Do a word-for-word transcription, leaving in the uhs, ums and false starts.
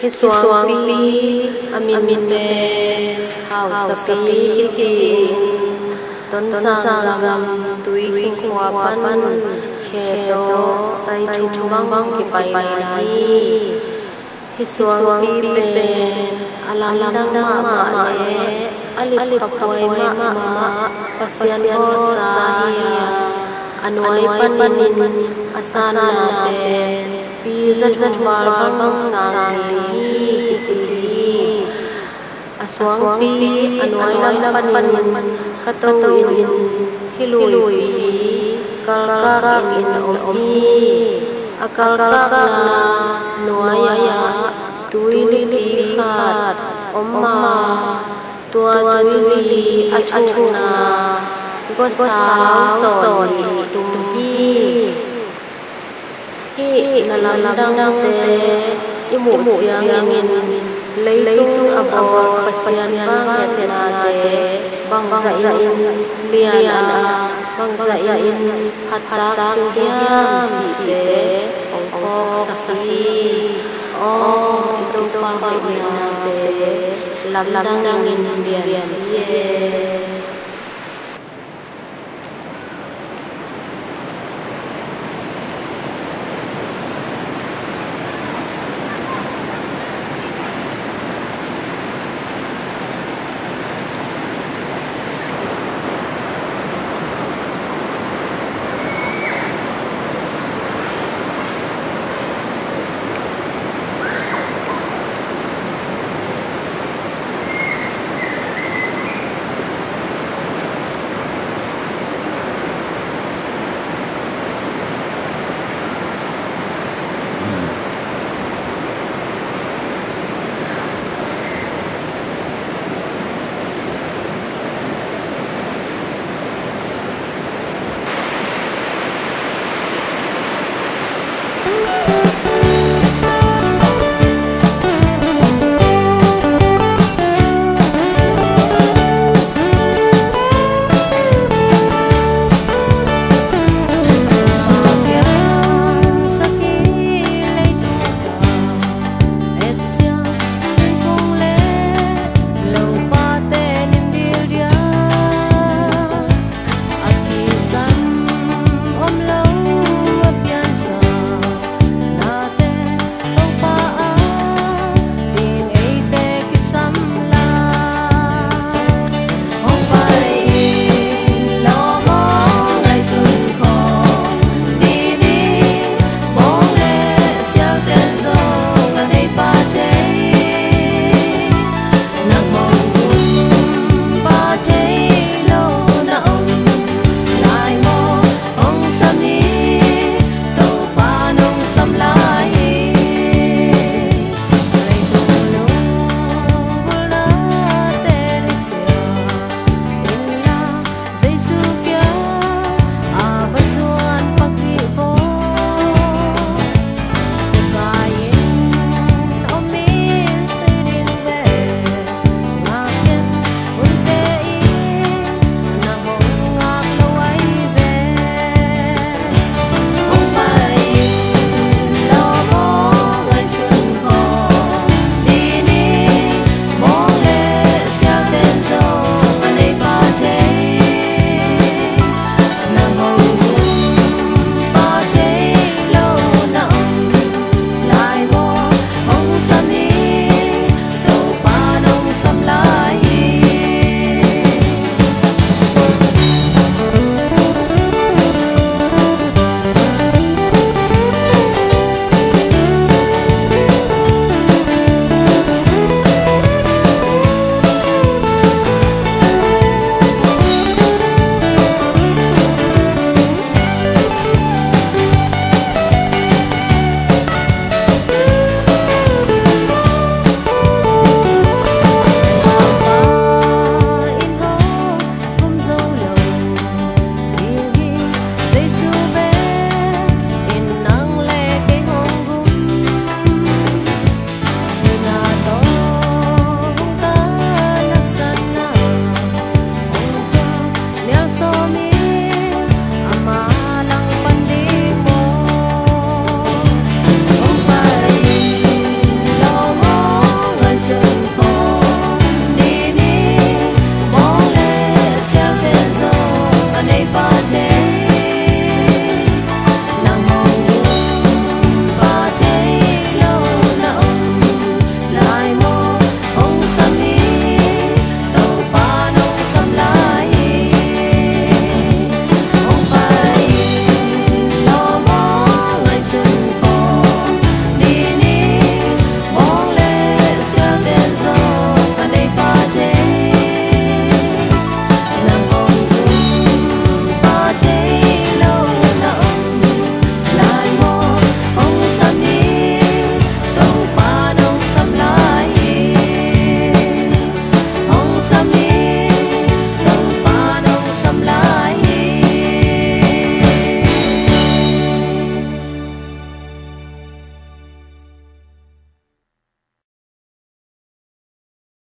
Hih suangpi a min pen Hausapi kici-in Tonzang gam Tuikhing khua pan khe tawh tai thum bang kipaina hi. Hih suangpi pen a lamdang mahmah leh a lipkhaphuai mahmah Pasian bawlsa hi a, a nuai panin a sanna pen pi zathual bang sang hi kici hi. A suangpi a nuai lam panin ka to in hih luipi kalkak in om hi. A kalkakna nuai-ah tuilipi khat om a, tua tuili a thukna guasau tawn nih tum hi. Hih na lamdangte i muh ciangin leitung a bawl Pasian vangliatnate bangzah in lian a, bangzah in phattak cing hiam cihte hong phawksak hi. Aw, i Topa hoihnate lamdangin lian si e.